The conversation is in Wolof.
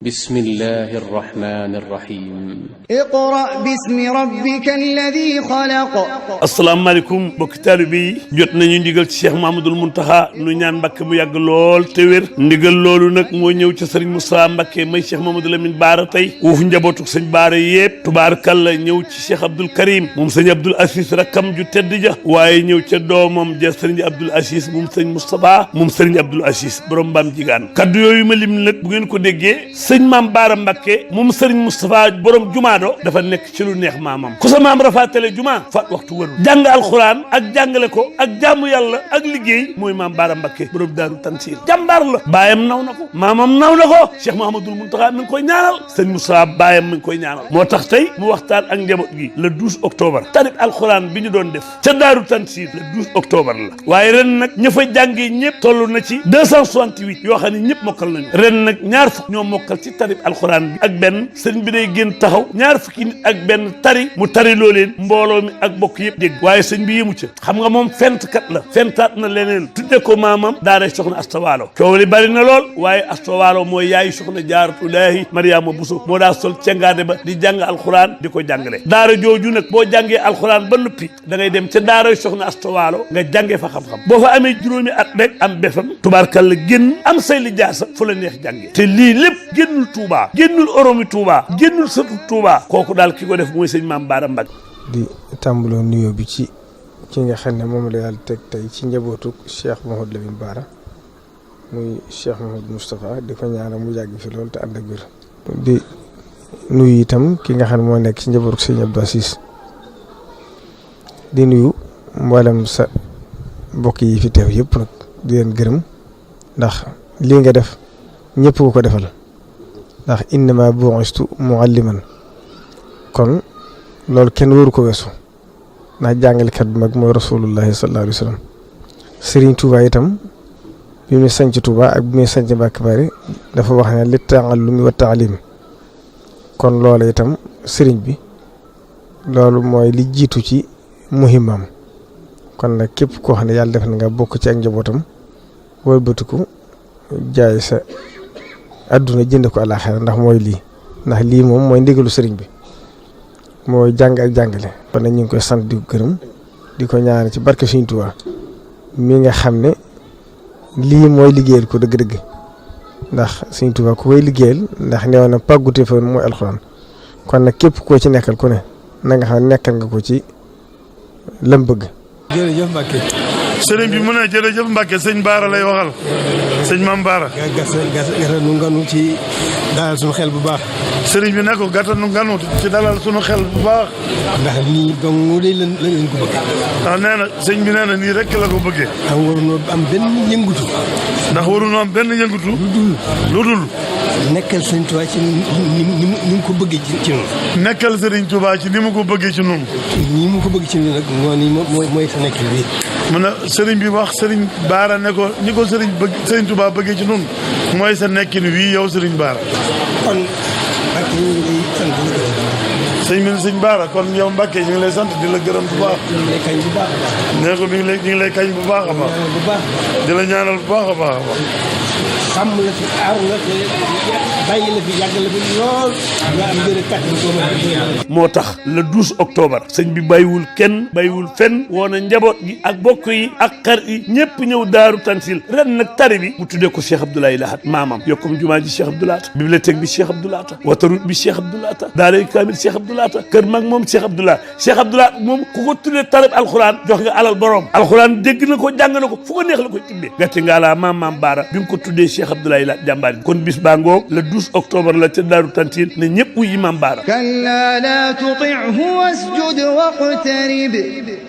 بسم الله الرحمن الرحيم اقرأ باسم ربك الذي خلق asalaamaaleykum mbokki taalibe yi jot nañu ndigal ci Cheikh Mouhamadoul Mountakha nu ñaan Mbàkke mu yàgg lool te wér ndigal loolu nag moo ñëw ci sëriñ Moussa Mbàkke may Cheikh Mamadou Lamine Baara tey wuufu njabootu sëñ Baara yëpp tubaarkalla ñëw ci Cheikh Abdoul Karim moom sëñ Abdoul Aziz rakkam ju tedd ja waaye ñëw ca doomam ja sëriñ Abdoul Aziz moom sëñ Moustapha moom sëriñ Abdoul Aziz borom mbaam jigaan kaddu yooyu ma lim nag bu ngeen ko déggee sëñ maam Baara Mbàkke moom sëriñ Moustapha borom jumaado dafa nekk ci lu neex maamam ku sa maam rafaatale juma faat waxtu wëru jàng alxuraan ak jàngale ko ak jaamu yàlla ak liggéey mooy maam Baara Mbàkke borom daaru tansiir jàmbaar la baayam naw na ko maamam naw na ko Cheikh Mouhamadoul Mountakha mi ngi koy ñaanal sëñ Moussa baayam mi ngi koy ñaanal moo tax tey mu waxtaan ak njaboot gi le 12 octobre tarib alxuraan bi ñu doon def ca daaru tansiir le 12 octobre la waaye ren nag ña fa jàngee ñëpp toll na ci 268 yoo xam ne ñëpp mokkal nañu ren nag ñaar fukk ñoo mokkal ci tarib alxuraan bi ak benn sëriñ bi day génn taxaw ñaar fukki nit ak benn tari mu tari loo leen mbooloo mi ak bokk yëpp dégg waaye sëñ bi yëmu ca xam nga moom fentkat la fentaat na leneen tudde ko maamam daaray soxna Asta Waalo coow li bari na lool waaye Asta Waalo mooy yaayu soxna Jaaratulaahi Mariama Buso moo daa sol cengaade ba di jàng alxuraan di ko jàngale daara jooju nag boo jàngee alxuraan ba noppi da ngay dem ca daaray soxna Asta Waalo nga jàngee fa xam-xam boo fa amee juróomi at rek am befam tubaarkalla génn am say li jaasa fu la neex jàngee te lii lépp génnul Touba génnul oromi Touba génnul sëtu Touba kooku daal ki ko def mooy sëñ maam Baara Mbàkke di tàmbaloo nuyoo bi ci nga xam ne moom la yàlla teg tey ci njabootu Cheikh Mouhamadoul Lamine Baara muy Cheikh Mouhamadoul Moustapha di ko ñaanal mu yàgg fi loolu te ànd ak wér di nuyu itam ki nga xam ne moo nekk ci njabootu sëñ Abdou Aziz di nuyu mboolem sa mbokk yi fi teew yëpp nag di leen gërëm ndax lii nga def ñëpp ko defal ndax innama bu'istu mu'alliman kon loolu kenn waru ko weesu ndax jàngalekat bi mag mooy rasulullahi sallallahu alayhi wa sallam Serigne Touba itam bi muy sanc Touba ak bi muy sanc Mbàkke Bari dafa wax ne li ta'allumi wa ta'lim kon loolu itam Serigne bi loolu mooy li jiitu ci muhimmam kon nag képp koo xam ne yàlla def na nga bokk ci ak njabootam wëlbatiku jaay sa adduna jënd ko àllaaxira ndax mooy lii ndax lii moom mooy ndigalu Serigne bi mooy jàng ak jàngale kon nag ñu ngi koy sant di ko gërëm di ko ñaanal ci barke Sëriñ Tuubaa mi nga xam ne lii mooy liggéeyal ko dëgg-dëgg ndax Sëriñ Tuubaa ku koy liggéeyal ndax neewoon na pàggute fa mooy alxuraan kon nag képp koo ci nekkal ku ne na nga xam ne nekkal nga ko ci lam bëgg. jërëjëf Mbacke. sëriñ bi mu ne jërëjëf Mbàkke sëñ Baara lay waxal sëñ maam Baara gàttal nu nganu ci dalal suñu xel bu baax. sëriñ bi ne ko gàttal nu nganu ci dalal suñu xel bu baax ndax nii dong mu de la leen ko bëggee. ndax nee na sëñ bi nee na nii rek la ko bëggee am waruñoo am benn yëngutu. ndax waruñoo am benn yëngutu lu dul nekkal sëñ Tuubaa ci ni mu ko bëggee ci noonu. nekkal sëriñ Tuubaa ci ni mu ko bëggee ci noonu. nii mu ko bëgg ci noonu nag mooy sa nekk bi mu ne sëriñ bi wax sëriñ Baara ne ko ni ko sëriñ Tuubaa bëggee ci noonu mooy sa nekkin wii yow sëriñ Baara. kon Mbacke ñu ngi lay sant di la gërëm. sëñ Baara kon yow Mbacke ñu ngi lay sant di la gërëm bu baax. ñu ngi lay kañ bu baax a baax. nee ko ñu ngi lay kañ bu baax a baax. bu baax. di la ñaanal bu baax a baax a baax. sàmm la fi aar la fi bàyyi la fi yàgg la fi lool nga am njëriñ kàttan moo tax le 12 octobre sëñ bi bàyyiwul kenn bàyyiwul fenn woona njaboot gi ak bokk yi ak xar yi ñëpp ñëw daaru tansil ren nag tari bi mu tuddee ko Cheikh Abdoulaye Lahat maamam yokkum jumaa ji Cheikh Abdou Lahat bibliothèque bi Cheikh Abdou Lahat watarut bi Cheikh Abdou Lahat daaray kaamil Cheikh Abdou Lahat kër mag moom Cheikh Abdou Lahat moom ku ko tuddee tarib alxuraan jox nga alal borom alxuraan dégg na ko jàng na ko fu ko neex la koy tibbee gàcce ngaa laa maam Baara bi nga ko tuddee Cheikh Abdoulaye Lahat jàmbaar bi kon bis baa ngoog le 12 octobre la ca daaru tansil ne ñëpp wuy maam Baara كلا لا تطعه واسجد واقترب